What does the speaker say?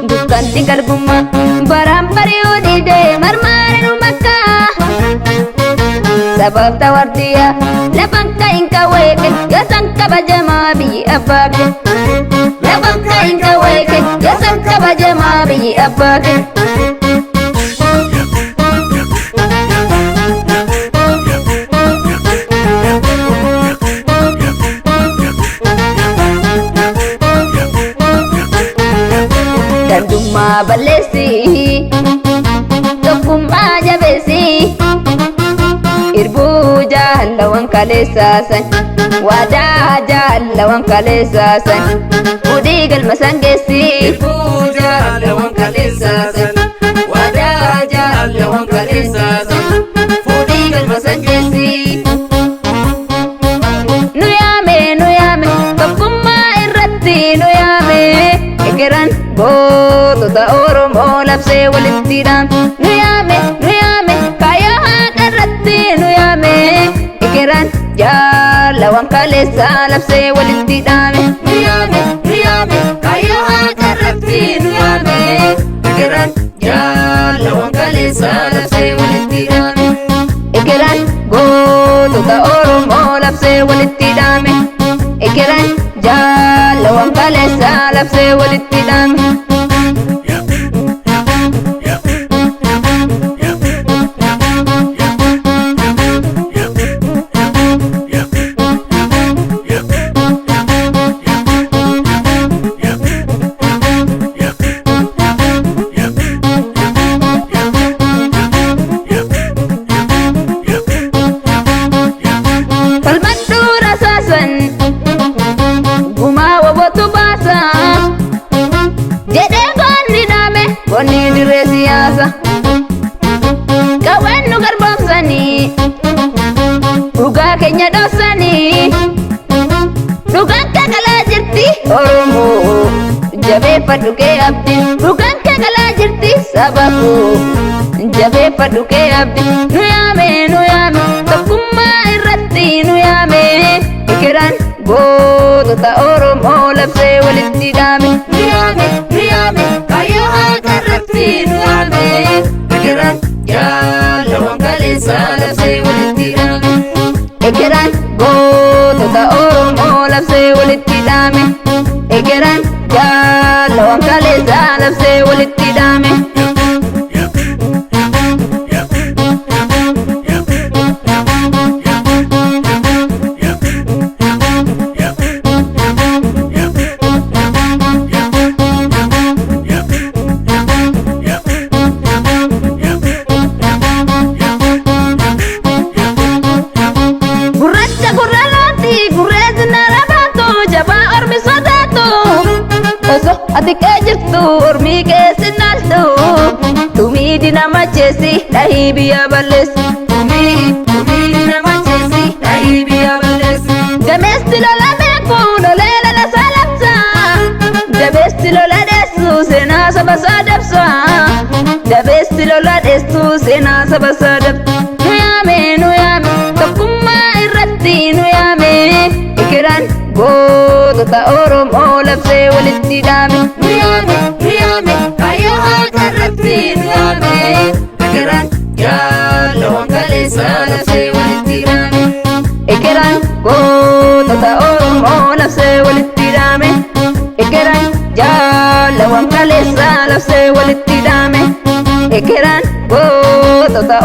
Dukkanti garbummaa baraan bari'uu didee marmaara nu makkaa. Sabaaf tawardiyaa lafan ka'iin kaweeke yoosan kabajamaa biyyi abbaake. Lafan ka'iin kaweeke yoosan kabajamaa biyyi abbaake. Gandummaa balleessi tokkummaa jabeessi irbuu jaallawan kaleessaasan waadaa jaallawan kaleessaasan mudhii galma san geessi. Irbuu jaallawan kaleessaasan waadaa jaallawan kaleessaasan fuudhii galma san geessi. Nu yaame nu yaame tokkummaa irratti nu yaame egeraan gootota Oromoo labsee walitti dhaame. Nu yaame nu yaame kaayyoo haqa irratti nu yaame egeraan jaallawan kaleessaa labsee walitti dhaame. Nu yaame nu yaame kaayyoo haqa irratti nu yaame egeraan jaallawan kaleessaa labsee walitti dhaame. Egeraan gootota Oromoo labsee walitti dhaame. Egeraan jaallawan kaleessaa labsee walitti dhaame. Falmadhuu rasaasan gumaa wobotu baasa jedhee goonni dhaame goonni dirree siyaasa. Qawween nu garboomsanii dhugaa keenya dhoksanii dhugaan kakalaa jirti Oromoo jabeeffadhu kee abdi dhugaan kakalaa jirti saba koo jabeeffadhu kee abdi. Nu yaame nu yaame tokkummaa irratti nu yaame egeraan gootota Oromoo labsee walitti dhaame. Nu yaame nu yaame kaayyoo haqa irratti nu yaame egeraan jaallawan kaleessaa labsee walitti dhaame. Egeraan gootota Oromoo labsee walitti dhaame. Egeraan jaallawan kaleessaa labsee walitti dhaame. Gurraacha gurra looti gurreessi nara baatu jabaa ormi sodaatu. Osoo ati kee jirtu ormi keessi naaltu tumii dina macheessi dhahii biyya balleessi. Tumii tumii nama cheesi dhahii biyya balleessi. Gameessi lola beeku lolee lola salabsa. Jabeessi lola dheessu seenaa saba isaa dabsa. Jabeessi lola dheessu seenaa saba isaa dabsa. Nu yaame nu yaame tokkummaa irratti nu yaame egeraan gootota Oromoo labsee walitti dhaame. Nu yaame nu yaame kaayyoo haqa irratti nu yaame egeraan jaallawan kaleessaa labsee walitti dhaame. Egeraan gootota Oromoo labsee walitti dhaame. Egeraan jaallawan kaleessaa labsee walitti dhaame. Egeraan gootota